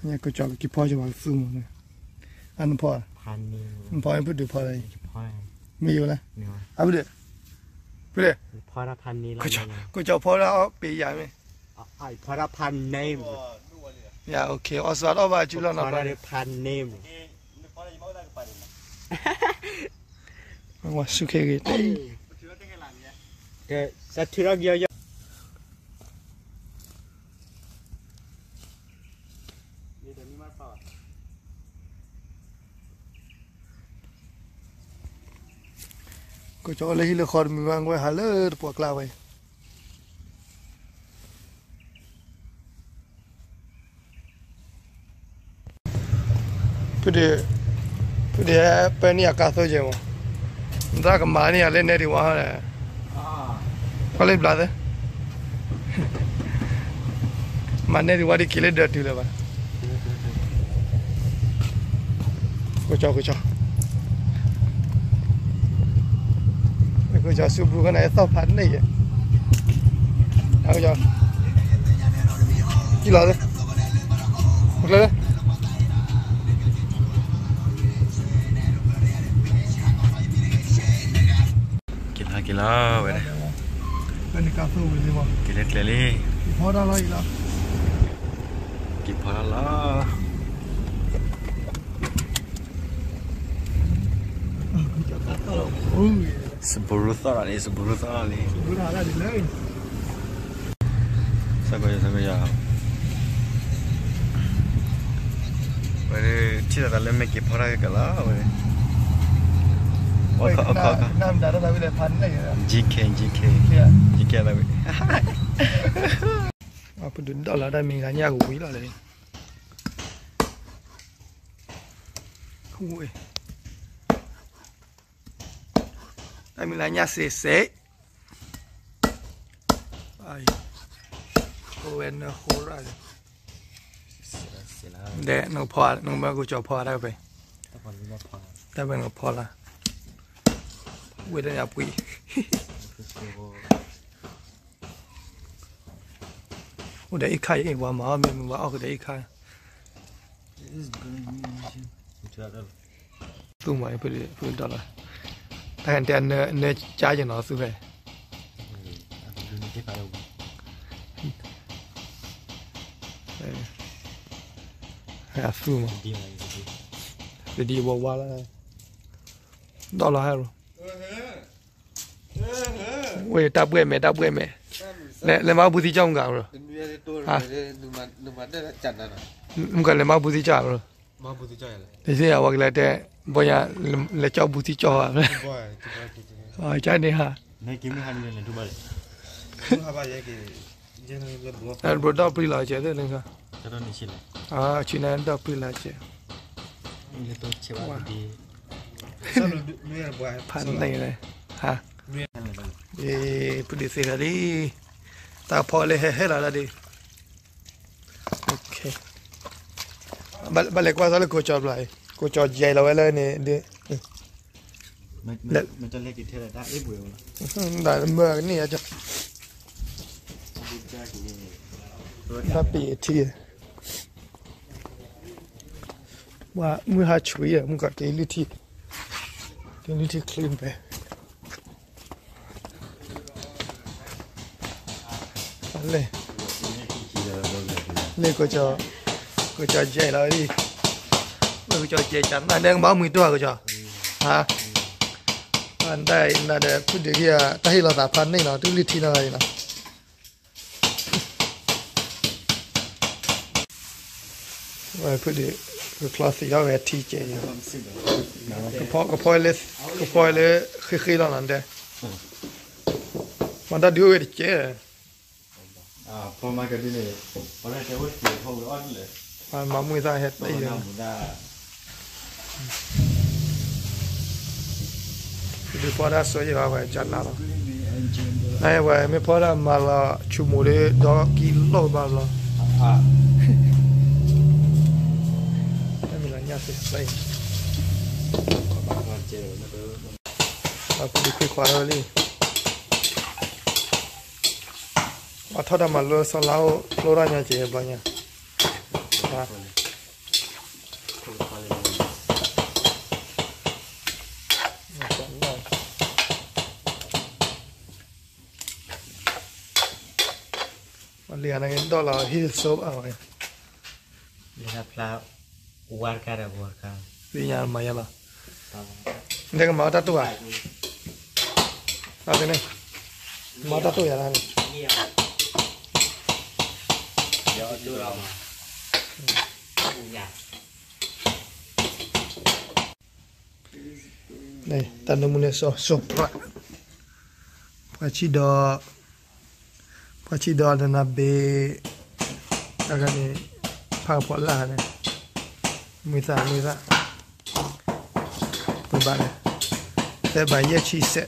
ကကၠီကက့ၤဖီကၠီၤပှၤကသူမး, အနဖီ, နဖီဖုဒုးဖီလၢ, မ့ၢ်ယိၤလၢ, အဖုဒုး, ဖုဒုး, ကကၠီဖီဒၣ်အီၣ်ပ့ၤယၤမ့ၢ်, ယ OK အီၣ်စှၤတအီၣ်ဘၣ်စုလီၤနီၤ, ဝၤဆူၣ်ခဲဂ့ၤ, ကကၠီလၢဟံၣ်လၢဃီတမံၤဘၣ် ကွဲဟးလၢတပှီၢ်ကျါဝဲအံၤ, ဖုဒုး, ဖုဒုးဟဲပၢန့ၢ်အကါသိကဲမး, နသးကမၤန့ၢ်ယၤလၢနဲဒံးဝါဟီ, ကွၢ်လၢဘျါသၢ မၤနဲဒံးဝါဒ်က့ၤလၢဒၢးတုၤလၢၤဘၣ်, ကကၠီ, ကကၠီ, ကကၠီစူးဘျုးခီန့ၣ် အသီၣ်ဖးန့ၢ်ယဲ, ကကၠီ, ကလီၤ, ကျဲ က့ၤလီၤ က့ၤလီၤဝဲဒၣ်, က့ၤလၢကျဲလံ, က့ၤဖီတၢ်လီၤအံၤလီၤ, က့ၤဖီတၢ်လီၤ, စဘူးရူသီၣ်လီၤလံ, စဘူးရူသီၣ်လီၤလံ, သၢကယၤ သၢကယၤ, ဝဲဒၣ်ထံၣ်လီၤသးလၢမ့ၢ်က့ၤဖီတၢ်ကကလီၤဝဲ, အခီခီ, GK GK, GK လီၤဝဲ, ပဒုးဒီးလီၤတၢ်မံၤဂၤညၣ်ကဝံၤလီၤလၢ, တၢ်မံၤဂၤညၣ်စ့စ့, အဝဲနဃိရၣ်, ဒဲနကဖီ, နကမၢကကၠီဖီတၢ်ဖဲ, တၢ်ဖဲနကဖီလၢ, ဝဲတၢ်ညါပှံၤ, အိၣ်ဒီးအံၤခါအံၤ ပှၤမၤအီၣ်မ့ၢ်မုာ်ဘၣ်အီၣ်ကဒီးအံၤခါ, သူမၤဖုဒီးလီၤ, တၢ်တဲနၢကၠါယနီၤသူဖဲ, အသူမး, တဒံးဝဲဝါလၢ, ဒီးလီၤဟဲလီၤ, ဝဲတၢ်ဘှဲၣ်မဲာ် တၢ်ဘှဲၣ်မဲာ်, လဲၤမၤဘူၣ်သံကၠီမုၢ်ဂၤဘျီ, မုၢ်ဂၤလဲၤမၤဘူၣ်သံကၠီဘျီ, တသ့ၣ်ညါဝဲကလဲၤတဲ, ဘီညါ, လဲၤကၠီဘူၣ်သံကၠီဧါ, ကန့ၣ်ဟါ, ဘျီဒီပျံၤလီၤကဲသ့ၣ်, ဆံနၤဒီပျံၤလီၤကဲ, ဖးန့ၢ်လၢ, ဖုဒုးသ့ၣ်တၢ်လံ, တၢ်ဖီလၢဟဲဟဲလီၤတၢ်ဒ်, ဘၣ်လဲၤကွၢ်သီလၢကိးကၠီဘျီ, ကိးကၠီယဲလီၤဝဲလၢန့ၣ်ဒ်, မ့ၢ်ကန့ၢ်, တၢ်ပ့ၤထံ, မုၢ်ဟါဆှံ, မုၢ်ကီးတ့လွံၢ်ထံ, တ့လွံၢ်ထံချ့ဖဲ လဲၤ, လဲၤ, ကိးကၠီယဲလီၤလံ, ကိးကၠီယဲကနၣ်ဒဲးကဘၣ်မုာ်တၢ်ကိးကၠီ, ဟါ, နဒဲးဖုဒုးဂ့ၤ, တၢ်ဟ့ၣ်လီၤသးဖးန့ၢ်လီၤ တ့လွံၢ်ထံလီၤလံလီၤ, ဝဲဖုဒုး, ကချီသံးထီၣ်ဝဲထံကဲ, ကဖီ, ကဖီလၢ, ကဖီလၢ, ဃ့ဃ့လီၤနၤဒဲး, မၤတၢ်ဒုးအိၣ်ဝဲတကဲ, မၤမုာ်သးဟဲတ့ၢ်လၢ ဒုးဖီတၢ်စီယဲၢ်ဘၣ်ဝဲကနၣ်လီၤ, နဝဲမ့ၢ်ဖီတၢ်မၤလီၤ ဆူၣ်မိၣ်ဒီး ဒီကံလိၣ်ဘၣ်လီၤ, တၢ်မံၤလီၤညၣ်သ့ၣ်သ့ၣ်, ပဒုးခွံခွါထီၣ်လံ, ပှၤထီၣ်တၢ်မၤလိစီၤလါအိၣ် လိၣ်တၢ်ညါက့ၤဘျီညါ, လံနကဒီလီၤဟံၣ်စိအဝဲ, လံဖျါ, ဝါတကါဒီးဝါတကါ, သ့ၣ်ညါမၤယါလီၤ, နကမၤအီၣ်တၢ်တိၢ်ဧါ, အန့ၣ်, မၤအီၣ်တၢ်တိၢ်ယၤလၢန့ၣ် တၢ်နၢမူန့ၣ်စီၤစီၤပြး, ပှၤဆံးဒီး, ပှၤဆံးဒီးနနၤဘ့ၣ်, တၢ်ခါန့ၣ်, ဖးကဖီလာ်န့ၣ်, မုၢ်သၣ်မုၢ်သၣ်, ပဘၣ်န့ၣ်, သဲဘၣ်ယဲၢ်ဆံစဲး,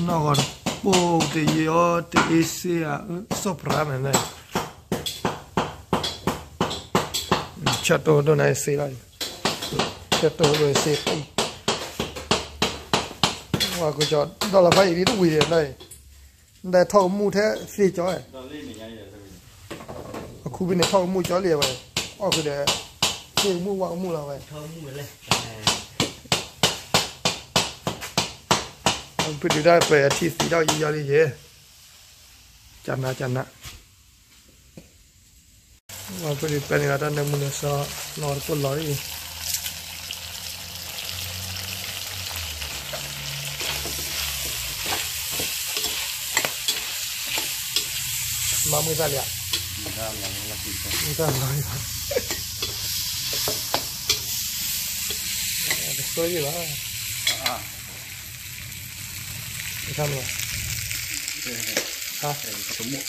နီၢ်ဂီၤတပိၢ်တယံၤအီၤတအ့စ့ဧါ, စီၤပြးန့ၣ်, ဆၢတိၢ်ဒိၣ်နၤအ့စ့လီၤ, ဆၢတိၢ်ဒိၣ်အ့စ့, ဝါကစီၤဒီလီၤဖးအံၤလံတဝံၤဒီး, နထီၣ်ကမူၣ်ထဲသ့ကၠီ, အခူပ့ၤန့ၣ်ထီၣ်ကမူၣ်ကၠီလံဝဲ, အီၣ်ဃုာ်ဒီး, သ့ကမူၣ်ဝါကမူၣ်လီၤဝဲ, ဖုဒုးတၢ်ပၢၤအထံသံးထီၣ်ယံယီလံယဲ, ကနၤကနၤ ဝဲပဒုးပၢန့ၣ်လီၤတၢ်နၢမူန့ၣ်စီၤ, နီၢ်တပိၢ်လီၤအံၤ, မၤမုၢ်သၣ်လံဧါ, မုၢ်သၣ်လီၤ, တဆိယ့ၣ်ဘၣ်, ဆိမိၣ်,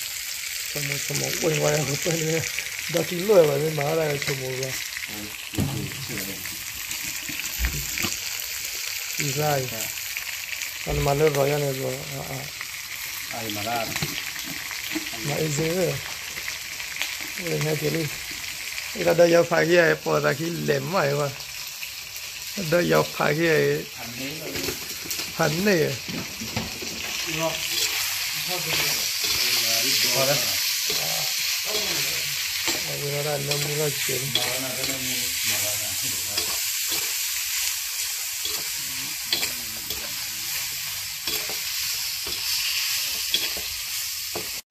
ဆိမိၣ်, ဆိမိၣ်, အိၣ်ဝဲ, ဒီးတံၤလိၣ်ဝဲ မ့ၢ်မၤဝဲဒၣ်ဆိမိၣ်ဘၣ်, အံၤ, တၢ်နမၤလၢရီၤယါန့ၣ်, မၤအ့စ့, အိၣ်လၢဟဲက့ၤလံ, အတၢ်ဒီးယီၤဖးခံဂၤ ပိာ်သးခံလဲၤမးအံၤဘၣ်, ဒီးယီၤဖးခံဂၤ, ဖးန့ၢ် ဝဲဒၣ်နၢမူလီၤက့ၤန့ၣ်,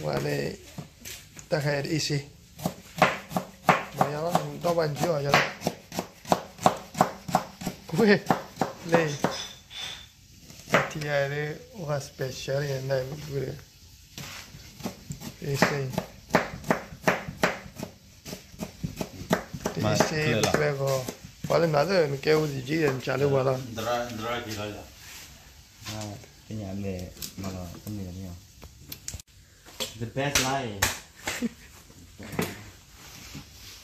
ဝဲန့ၣ်, တၢ်ခါအံၤတအ့စ့, မၤယါလီၤ, ဒီးဘၣ်နကၠီအီၤယါလီၤ, ဝဲ, လၢ ထံဂၤဒ် အိၣ်ဂၤ special န့ၣ်, အ့စ့, တအ့စ့ပျဲၢ်ဂီၤ, ပှၤလၢနၤလၢနကဲဝဲတယံၤဒီး နကးလၢပှၤလီၤ, သ့ၣ်ညါလဲၣ်, မၤလီၤ, တမ့ၢ်တမ့ၢ်အီၤ,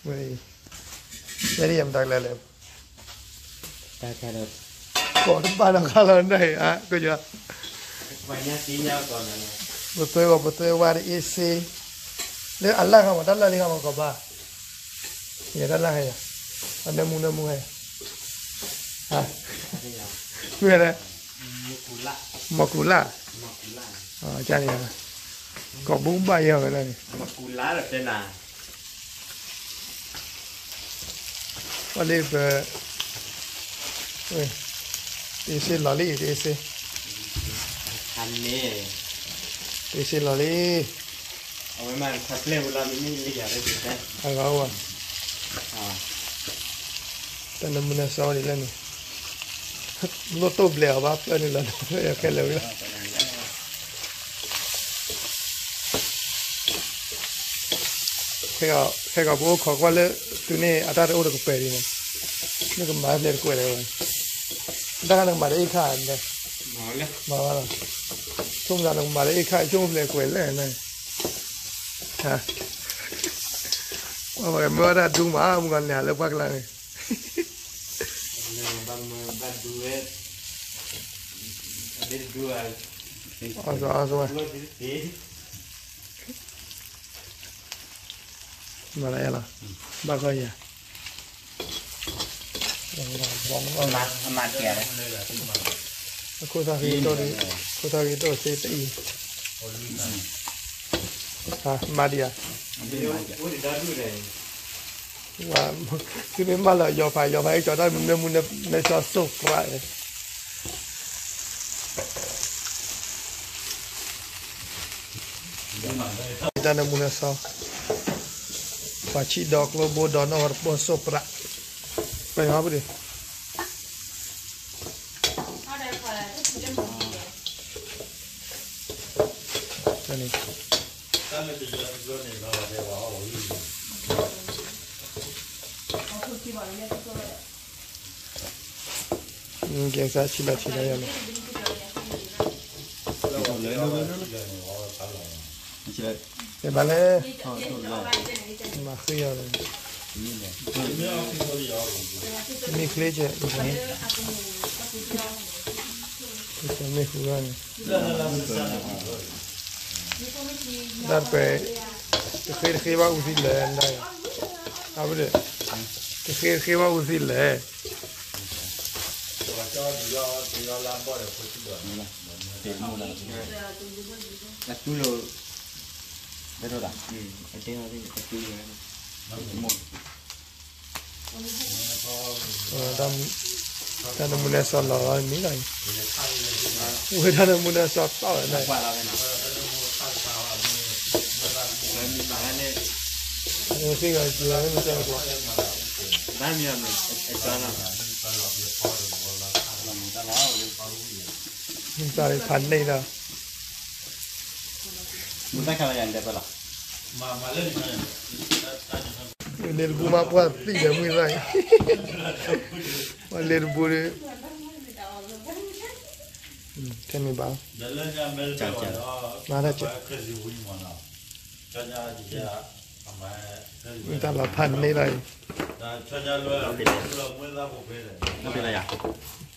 ဝဲ, ယဲဒ်ယမတၤကျဲလဲၣ်, ကိးတဘၣ်နီတခါလီၤန့ၣ်, က, ပသွဲဂီၤပသွဲဝါတအ့စ့, လၢအလၢ်ခါမး တၢ်လၢ်လံခါမးကီးဘၣ်, ယဲတၢ်လၢ်ခါယၤ, အနၢမူနၢမူဟဲ, မ့ၢ်လဲၣ်, မီၤကူၤလၢ်, န့ၣ်, ကိးဘူဘၣ်ယဲဝဲလၢန့ၣ်, ပှၤလၢပ, တအ့စ့လီၤလံ တအ့စ့, တအ့စ့လီၤလံ, အဂီၢ်, တၢ်နၢမူနၢစီဒ်လဲၣ်န့ၣ်, လိၣ်တိၢ်ဘျဲးအီၤဘၣ် ပၢနုာ်လီၤခဲလၢာ်ဝံၤလီၤ. ခဲကီးပအိၣ်ခိးကွၢ်လၢ တုၤန့ၣ်အတၢ်တအိၣ်တကပၤဒ်န့ၣ်, နကမၤဖျဲးတကွဲးလဲၣ်, တၢ်နကမၤတအ့ၣ်ခါန့ၣ်, မၤဘၣ်လီၤ, ဆိကမိၣ်နကမၤတအ့ၣ်ခါ ဆိကမိၣ်ဖျဲးကွဲးလဲၣ်န့ၣ်, မ့ၢ်ဝဲဒၣ်ဒူမး မုၢ်ဂီၤန့ၣ်ဟးလၢပှၢ်ကျါန့ၣ်, အီၣ်စီအီၣ်စီဝဲ, မၤလၢယလီၤ, ဘၣ်ခီယၤ, ခိၣ်သၣ်ဂ့ၤဒိၣ်, ခိၣ်သၣ်ဂ့ၤဒိၣ်စ့တအံၤ, မၤဒံးဧါ. ဝဲ, သုမ့ၢ်မၤလၢယီၤဖး ယီၤဖး ဟဲကၠီတၢ်နၢမူနၢဆှီစိၢ်ပြး, တၢ်နၢမူနၢဆှီ, ပှၤဆံးဒီးကျိဘိဒီးနီၢ်ဂီၤတပိၢ်စိၢ်ပြး, ပှဲၤဟီပဒံး ကဲစးဆံးလီၤဆံးလီၤယၤလီၤ, ဘၣ်လဲၣ်, မၤဃ့ယၤလီၤ, မ့ၢ်ချ့ကဲ, မ့ၢ်ဃုဂၤန့ၣ် ဒၣ်ပှဲၤ, တဃ့တဃ့ဘၣ်အူသံလဲၣ်, အဝဲဒၣ်, တဃ့တဃ့ဘၣ်အူသံလဲၣ်, အတူလီၤ, တၢ်နၢမူနၢဆှီ တၢ်နၢမူနၢဆှီလီၤမံၤလီၤ, ဝဲတၢ်နၢမူနၢဆှီတီၢ်ဝဲဒၣ်, သ့ၣ်ဂၤက့ၤဝဲမ့ၢ်, မ့ၢ်ဖးန့ၢ်လီၤ, မ့ၢ်ဖးန့ၢ်လီၤ, လ့ၤတဘူမးပှၢ်သံဒီးမုၢ်သၣ်အံၤ, ပှၤလ့ၤတဘူဒီး, ထဲန့ၣ်ဘၣ်, မၤတၢ်ကဲ, မ့ၢ်တၢ်လီၤဖးန့ၢ်လီၤအံၤ,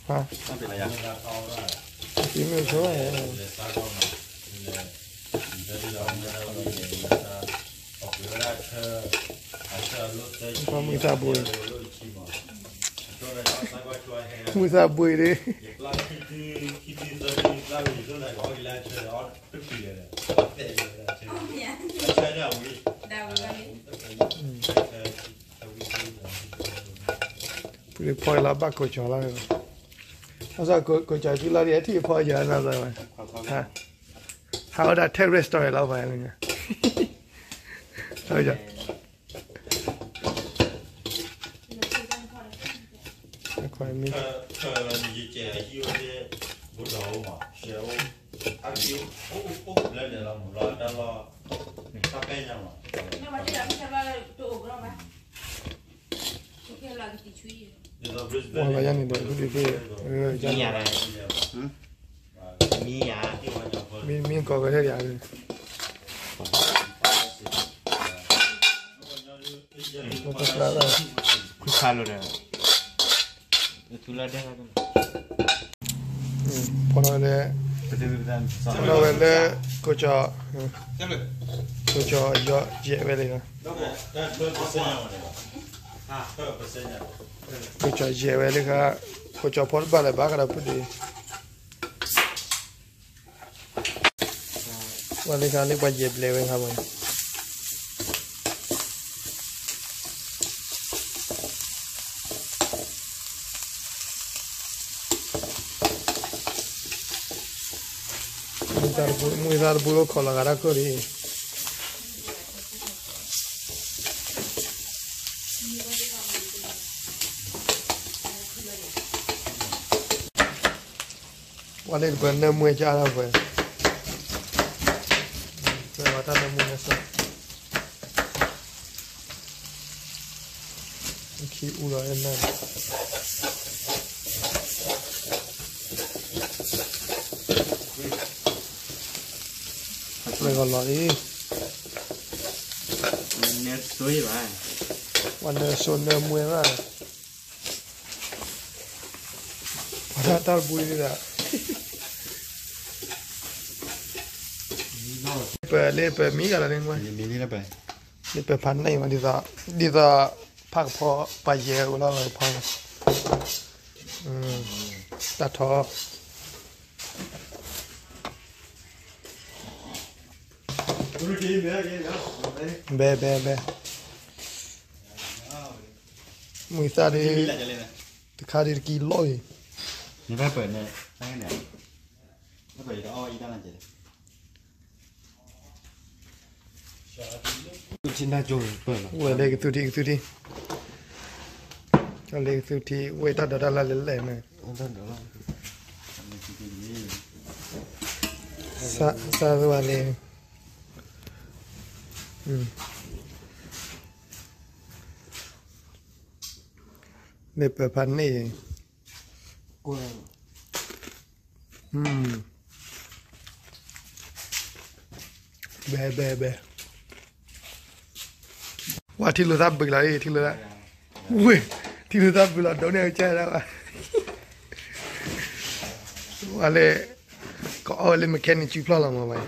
ဟါ, မ့ၢ်ဆိ, မုၢ်သၣ်ဘှံး, မုၢ်သၣ်ဘှံးဒီး, ပဖီအံၤလီၤဘၣ်ကိးကၠီၤလီၤ, အကိးကၠီၤစုလီၤဒ်အထံၣ်ဖီယၤနီၤ, ဟးဝဲဒၣ်ထဲ restaurant လီၤဖဲန့ၣ်, အခွဲးမံ, ပှၤလီၤယၤန့ၣ်ဒီး ဟူဒုးသ့ၣ်, မံယၤ, မံယၤ, မံ, မံကီၢ်ကထဲဒံးဧါ, ခွါလီၤဒီး, ဖီလီၤဝဲလၢ, ဖီလီၤဝဲလၢ, ကိးကၠီၤ, ကိးကၠီၤယီၤယဲၢ်ဝဲလံ, ကိးကၠီၤယဲၢ်ဝဲလံခါ, ကိးကၠီၤဖီတဘၣ်လၢၤဘၣ်ကဒီးဖုဒံး ဝဲသ့ၣ်ခါလၢပှၤယဲၢ်ဘျဲးဝဲခါမး, မုၢ်သၣ်တပူၤ မုၢ်သၣ်တပူၤလၢခီၣ်လီၤဂာ်တၢ်ခိၣ်လံ, ပှၤလၢတပၢၤနၢမူကၢ်ထီၣ်ပှဲၤ, ပှဲၤဝဲတၢ်နၢမူနၢဆှီ, ခံအူလီၤနၢ, ပှဲၤဂီၤလီၤအံၤ, ပှၤနၢဆိနၢမူဘၣ်, ပှၤတၢ်တဘူဒံးဒၣ်, ပလၢပမံဂၤလီၤန့ၣ်, လၢပဖးန့ၢ်မး, ဒ်သိး, ဒ်သိး, ဖးကဖီပှၤယဲၢ်အိၣ်လီၤလီၤဖီ, တၢ်ထီ, ဘဲဘဲဘဲ, မုၢ်သၣ်ဒ် တခါဒ်တကံလီၤအံၤ, နဘၣ်ပၢၢ်န့ၣ်, ဝဲလၢကသူထံ ကသူထံ, လၢကသူထံ ဝဲတၢ်ဒိးတၢ်လၢ်လဲၣ်လဲၣ်န့ၣ်, စၢ်ဝဲလၢ မ့ၢ်ပၢၤဖးန့ၣ်, ဘဲဘဲဘဲ, ဝဲထံလိာ်သၣ်ဘုးလီၤအံၤ ထံလိာ်သၣ်, ဝ့ၢ်, ထံလိာ်သၣ်ဘုးလီၤ ဒိးန့ၢ်ကစၢ်ဒၣ်ဝဲ, ဝဲလၢ ကအီၣ်ဝဲလၢ mechanic စုဖျီၣ်လီၤမးဘၣ်,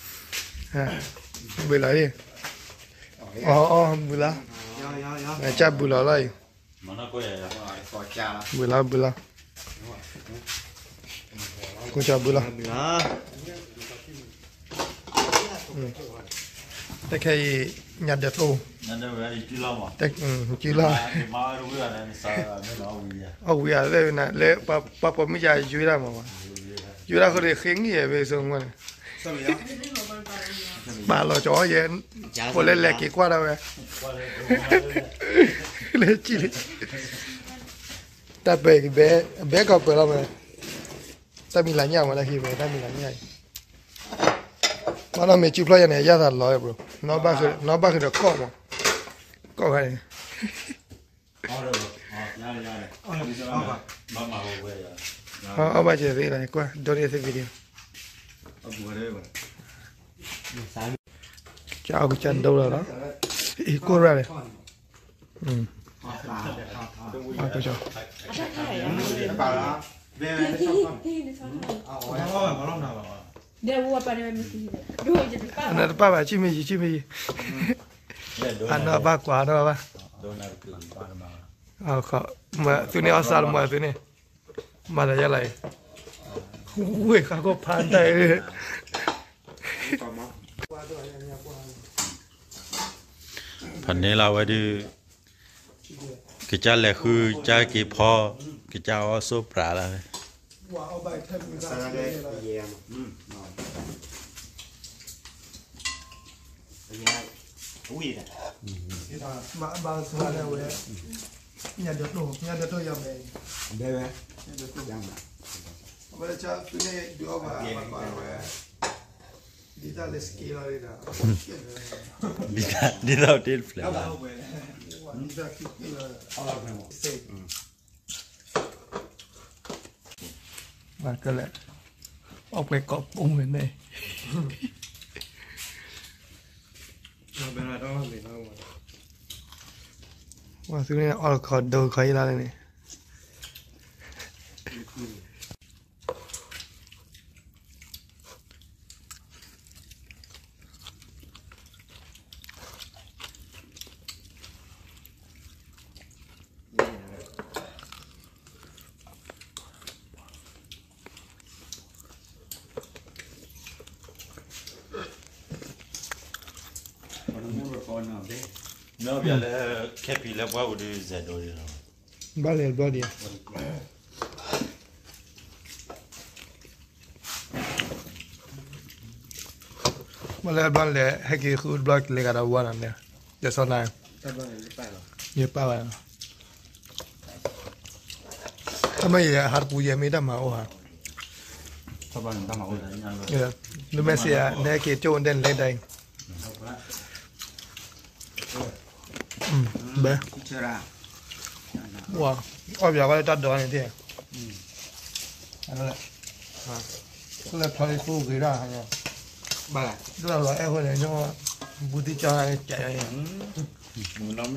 ဘုးလီၤအံၤ, အီၣ်အီၣ်ဘုးလီၤ, ကစၢ်ဘုးလီၤလီၤအံၤ, ဘုးလီၤဘုးလီၤ, ကစၢ်ဘုးလီၤ, တခဲအံၤ ညၣ်ဒၢးတိၢ်, စုလီၤ, အီၣ်ဝံၤအီၤလၢ ပှၤပိာ်မုၣ်ယါယွၤဒၣ်မးဘၣ်, ယွၤဒၣ်ဃိဒီးဃ့ငံၢ်ယဲၢ် ဘၣ်ဆိကမိၣ်န့ၣ်, ပာ်လီၤကၠီယဲၢ်, ဖိလၢလဲၤက့ၤကွၢ်ဒၣ်ဝဲ, လၢကံၣ်လၢ, တၢ်ပၢၢ်ကဘဲ, အဘဲကီၢ်ပၢၢ်လီၤမး, တၢ်မံၤလၢညၣ်မး တၢ်ဟံးဝဲ တၢ်မံၤလၢညၣ်အံၤ, မ့ၢ်နီၢ်မ့ၢ်စုဖျီၣ်ယၤန့ၣ် အယၣ်သးလီၤဘၣ်, နီၢ်ဘၣ်ဃုာ်ဒီးကီၢ်မး, ကီၢ်ခါန့ၣ်, အီၣ်ဘၣ်က့ၤသ့လီၤ ကွၢ် ဒိးန့ၢ်သ့ video, ကၢ်အီၣ်ကစၢ်ဒိလီၤလီၤ, အံၤကိၢ်ရၣ်န့ၣ်, အနတပၣ်ဘၣ် ဆံၣ်မ့ၢ်ယံၤ ဆံၣ်မ့ၢ်ယံၤ, အနီၢ်ဘၣ်ကွၢ်နီၢ်ဘၣ်, မၤသုန့ၣ်အီၣ်စၢ်လီၤ မၤသုန့ၣ်, မၤသးယါလီၤအံၤ, ဝ့ၢ်ဃါခိၣ်ဖးတၢ်အံၤ ဖးန့ၢ်လီၤဝဲဒုး, ကစၢ်လဲၤဃုကစၢ်က့ၤဖီ, ကစၢ်အီၣ်ဆိပြးလီၤ, မၤဘၣ်စၢ်လၢဝဲ, ညၣ်ဒၢးတိၢ် ညၣ်ဒၢးတိၢ်ယၤမဲာ်, ဘဲဝဲ, ညၣ်ဒၢးတိၢ်, အဝဲဒၣ်ကၢ်သုန့ၣ်ဒုးအီၣ်ဘၣ် ဘၣ်ကွၢ်ဝဲ, ဒ်သိးလၢ scale လီၤဒီး, ဒ်သိးတ့ၢ်တဖျၢၣ်လီၤ, ဒ်သိးခံက့ၢ်လီၤ, ဘၣ်ကလဲၣ်, အီၣ်ပှဲၤကိးပူၤဝဲန့ၣ်, ပှၤသုန့ၣ်အီၣ်ခီဒိခီအံၤလီၤန့ၣ် နီၢ်ဘၣ်လၢ ခဲပံၤလၢပှၤအိၣ်ဒုးစဲးဒိးလီၤ, ဘၣ်လဲၤဘျီဒံးဧါ, ဘၣ်လဲၤဘျီလဲၤ ဟဲက့ၤဃုတဘျီလဲၤဂၤဒီးဝါနီၤန့ၣ်, ယဆီနၤ, ယပၢ်ဘၣ်နီၤ, တမ့ၢ်ယဟးတပူၤယဲမ့ၢ်တၢ်မၤအိၣ်ဧါ, လၢမဲာ်စ့ဧါ နဟဲက့ၤကၠိၣ်ဒဲးလဲၤဒၣ်အံၤ, ဘဲ, အီၣ်ပၠးဝဲလၢတၢ်ဒိးန့ၣ်သ့ၣ်, လၢဖျီလံဃိဂ့ၤဒၣ်, ဒၣ်လီၤအဲၣ်ဃိန့ၣ် ဘူးသံၣ်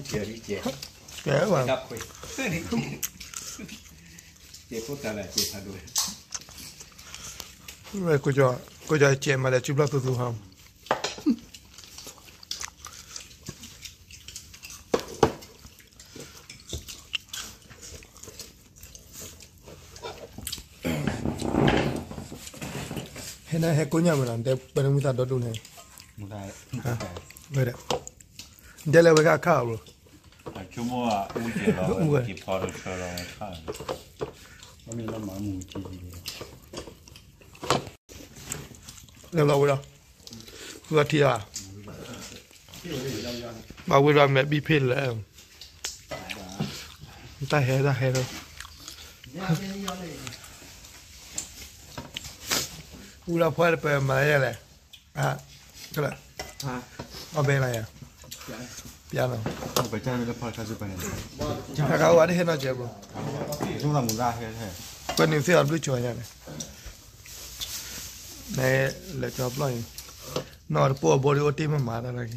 ကၠီကဲး, ကဲးဝဲ, ကဲးဖိတၢ်လၢကဲးဖးဒိၣ်, ဝဲ, ကိးကီၤကဲးမးဒီး စုဖျီၣ်သူသူဟီ ဟဲန့ၣ်ဟဲကိညၢ်မးနီၤ, ပှၤနမုၢ်သးဒီဒူၣ်န့ၣ်, ဒဲလၢဝဲဂၤခါအဘျီ, အဆိကမိၣ်အအူကဲၤလီၤဝဲ က့ၤဖီတဆၢလီၤဝဲခါန့ၣ် မ့ၢ်လၢမၤမူက့ၤ လၢလီၤဝဲဒီး ဃုအထံၣ်ဧါ ဘၣ်ဝံၤဒီးမဲာ်ဘံဖ့လဲၣ် တၢ်ဟဲတၢ်ဟဲလီၤ ဝံၤဒီးဖဲတပၢၢ်မၤယဲလဲၣ် အဘဲလီၤယၤ ပျါလီၤ တၢ်ကအိၣ်ဝဲတဟဲနီၢ်ကဲးဘိ ပှၤန့ၣ်သ့ၣ်အီၤဘျုးကၠီၤညါန့ၣ် လဲၤကၠီၤပျီၢ်အံၤ နီၢ်တပိၢ်အဘိဒ်အိၣ်တ့ၢ်မးမးတၢ်လၢက့ၤ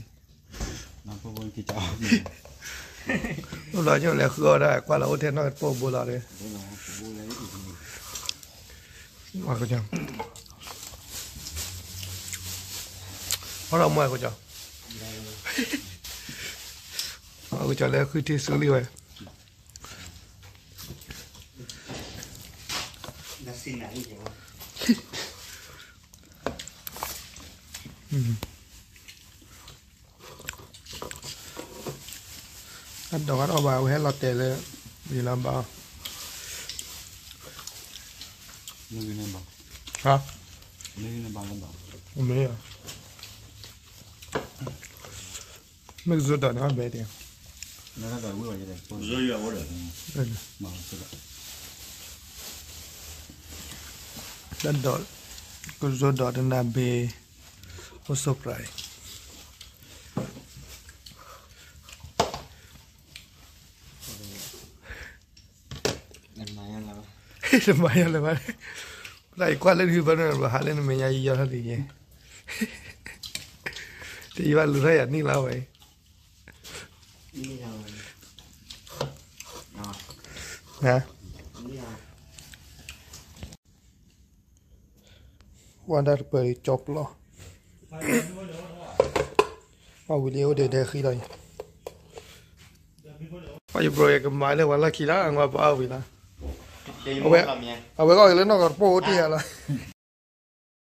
အိၣ်လီၤကၠိလဲၤဃုအီၣ်ဒၣ် ကွၢ်လီၤအိၣ်ထဲနီၢ်တပိၢ်အဘိလီၤဒီး အီၣ်ဒီးမွဲကၠီ အီၣ်ကၠီလၢဃုထံဆူလံဝဲ အဒိးကအီၣ်ဘၣ် အဝဲဟဲလီၤတဲာ်လၢ မ့ၢ်လီၤဘၣ် ဟါ မ့ၢ် မ့ၢ်ကဇိဒီးန့ၣ်ဘဲဒၣ် တၢ်ဒီး ကဇိဒီးတနၢ်ဘ့ၣ် အိၣ်ဆိပြးအံၤ တမၤယါလၢၤဘၣ် တၢ်အံၤကွၢ်လၢနဟံၣ်ဘၣ်န့ၣ် ဟးလၢနမဲာ်ညါယံယီထီၣ်ဒ်ယဲ တယံာ်ဘၣ်လူၤထီၣ်ယၤနံၣ်လီၤဝဲအံၤ ဝဲဒၣ်တပၢၢ်လံကၠီပျီ ပှၤဝံၤလံအိၣ်ဒဲးဒဲးဃံလီၤအံၤ ပှၤယဘြိၤယကမၤလၢပှၤလီၢ်ခံလီၤ အငါပအီၣ်ဝံၤလီၤ အဝဲ အဝဲအီၣ်က့ၤလၢနီၢ်ကီၢ်တပိၢ်အိၣ်တ့ၢ်ယၤလီၤ